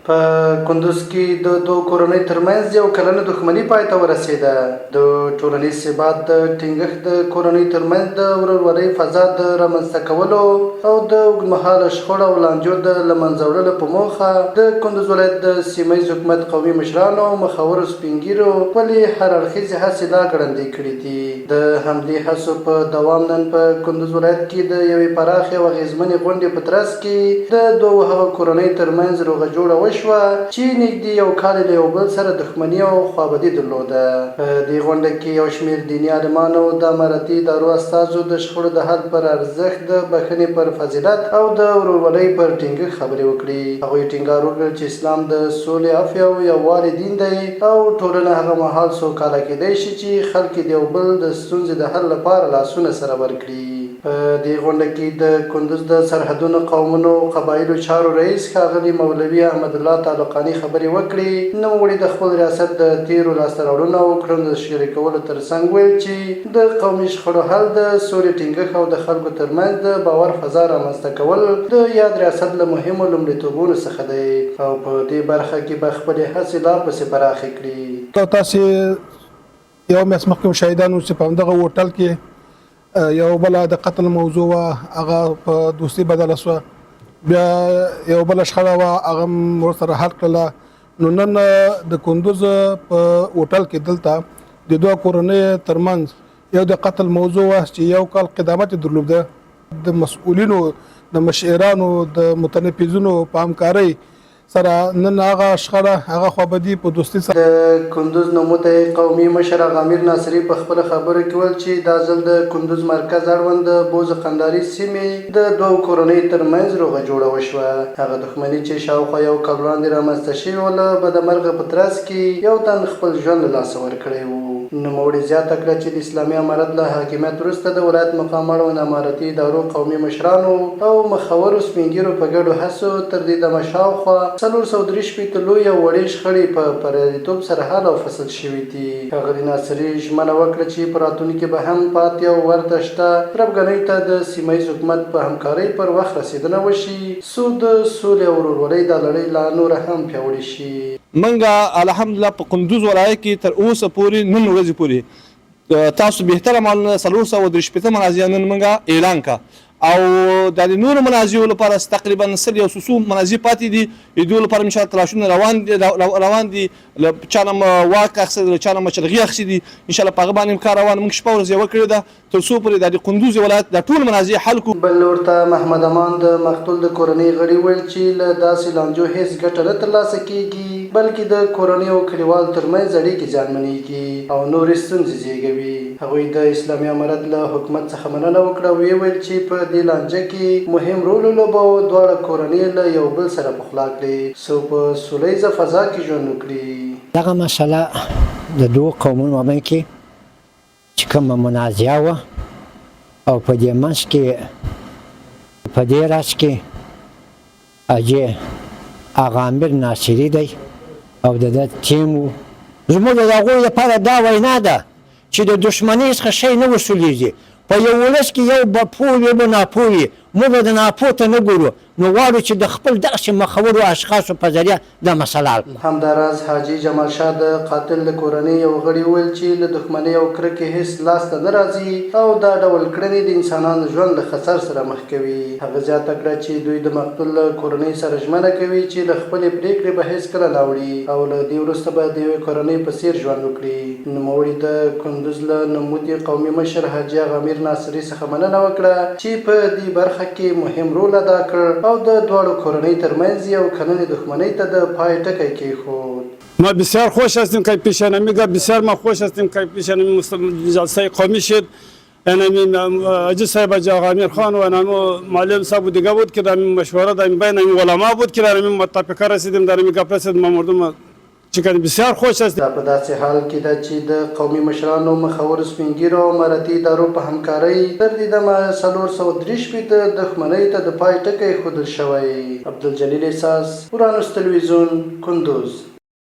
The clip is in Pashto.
په کندوز کې د دوو کورنیو ترمنځ یو کلنه دښمني پای ته ورسېده. د ټولنیز ثبات د ټینګښت، د کورنیو ترمنځ د ورورولۍ فضا د رامنځته کولو او د اوږدمهاله شخړو او لانجو د له منځه وړلو په موخه د کندوز ولایت د سیمه ییز حکومت قومي مشرانو او مخورو سپینږیرو خپلې هر اړخیزې هڅې لا ګړندۍ کړې دي. د همدې هڅو په دوام نن په کندوز ولایت کې د یوې پراخې او اغېزمنې غونډې په ترڅ کې د دوو هغو کورنیو ترمنځ روغه جوړه وشوه چې نږدې یو کال یې له یو بل سره دښمني او خوابدي درلوده. په دې غونډه کې یو شمېر دیني عالمانو، د امارتي ادارو استازو د شخړو د حل پر ارزښت، د بښنې پر فضیلت او د ورورولۍ پر ټینګښت خبرې وکړې. هغوی ټینګار وکړ چې اسلام د سولې، عفوې او یووالي دین دی او ټولنه هغه مهال سوکاله کېدای شي چې خلک یې د یو بل د ستونزې د حل لپاره لاسونه سره ورکړي. په دې غونډه کې د کندوز د سرحدونو قومونو او قبایلو چارو رئیس ښاغلي مولوي احمدالله تالقاني خبرې وکړې. نوموړي د خپل ریاست د تېرو لاسته راوړنو او کړنو د شریکولو ترڅنګ وویل چې د قومي شخړو حل، د سولې ټینګښت او د خلکو ترمنځ د باور فضا رامنځته کول د یاد ریاست له مهمو لومړیتوبونو څخه دی او په دې برخه کې به خپلې هڅې لا پسې پراخې کړي. تاسې یوه میاشت مخکې هم شاهدان وو چې په همدغه هوټل کې یو بل د قتل موضوع وه، هغه په دوستي بدله شوه. بیا یو بل شخړه وه، هغه هم ورسره حل کړله. نو نن د کندوز په هوټل کې دلته د دوه کورنیو ترمنځ یو د قتل موضوع وه چې یو کال قدامت یې درلوده. د مسؤلینو، د مشعرانو، د متنفذینو په همکارۍ سره نن هغه شخړه، هغه خوابدي په دوستي سره. د کندوز نوموتی قومي مشر اغامیر ناصري په خپلو خبرو کې وویل چې دا ځل د کندوز مرکز اړوند د بوز قنداري سیمې د دوو کورنیو تر منځ روغه جوړه وشوه. هغه دښمني چې شاوخوا یو کال وړاندې رامنځته شوې وه، له بده مرغه په ترڅ کې یو تن خپل ژوند له لاسه ورکړی و. نوموړي زیاته کړه چې د اسلامي امارت له حاکمیت وروسته د ولایت مقام اړوند امارتي ادارو قومي مشرانو او مخورو سپینږیرو په ګډو هڅو تر دې دمه شاوخوا 463 لویې او وړې شخړې په بریالیتوب سره حل او فصل شوې دي. ښاغلي ناصري ژمنه وکړه چې په راتلونکي کې به هم پاتې او ورته شته تربګنیو ته د سیمه ییز حکومت په همکارۍ پر وخت رسېدنه وشي څو د سولې او ورورولۍ دا لړۍ لا نوره هم پیاوړې شي. مونږ الحمدالله په قندوز ولایت کې تر اوسه پورې نن ورځې پورې تاسو بهتره معلومه ده 463 منازعه نن مونږ اعلان کا او د دې نورو منازعو لپاره تقریبا سل یو څو منازعې پاتې دي. د دوی لپاره ان شاء الله تلاشونه روان دي روان دي له چا نه واک اخیستی له چا نه مچلغي اخیستي دي. ان شاء الله په هغه باندې کار روان، مونږ شپه ورځ یوه کړې ده تر څو پورې دا د قندوز ولایت دا ټول منازعې حل کړو. بل لور ته محمد امان د مقتول د کورنۍ غړي وویل چې له داسې لانجو هېڅ ګټه نه ترلاسه کېږي، بلکې د کورنۍ او کلیوالو ترمنځ اړیکې زیانمنېږي او نورې ستونزې زېږوي. هغوی د اسلامي امارت له حکومت څخه مننه وکړه او ویې ویل چې په دې لانجه کې مهم رول ولوباوه، دواړه کورنۍ یې له یو بل سره پخلا کړې، څو په سوله ییزه فضا کې ژوند وکړي. دغه مسله د دوو قومونو مابین کې چې کومه منازعه وه او په دې منځ کې په دې راز کې اجې هغه امیر ناصري دی او د ده ټیم و. زموږ د هغوی لپاره دا وینا ده چې د دښمنۍ څخه شی نه وصولېږي. په یو ولس کې یو به پوه وي بل ناپوه وي، موږ به د ناپوه ته نه ګورو، نو غواړو چې د خپل دغسې مخورو اشخاصو په ذریعه دا مسله حل کړو. همداراز حاجي جمال شاه د قاتل د کورنۍ یو غړي وویل چې له دښمنۍ او کرکې هېڅ لاس ته نه راځي او دا ډول کړنې د انسانانو ژوند له خطر سره مخ کوي. هغه زیاته کړه چې دوی د مقتول له کورنۍ سره ژمنه کوي چې له خپلې پرېکړې به هېڅکله نه اوړي او له دې وروسته به د یوې کورنۍ په څېر ژوند وکړي. نوموړي د کندوز له نوموتي قومي مشر حاجي اغامیر ناصري څخه مننه وکړه چې په دې برخه کې مهم رول ادا کړ او د دواړو کورنۍ ترمنځ یو کلنې دښمنۍ ته د پای ټکی کېښود. ما بسیار خوش هستیم که پیش انمی گپ بسیار ما خوش هستیم که پیش انمی جلسه قومی شد. انمی حاجی صاحب حاجی آقا امیر خان و انمی معلم صاحب و دیگه بود که در مشوره در بین امی علما بود که در امی متفقه رسیدیم در امی گپ رسیدیم. ما مردم چې کنه بسیار خوش هستیم. دا په داسې حال کې ده چې د قومي مشرانو، مخورو سپین ږیرو او امارتي ادارو په همکارۍ تر دې دمه 463 دښمنیو ته د پای ټکی ښودل شوی. عبدالجلیل احساس، اورانوس تلویزیون، کندوز.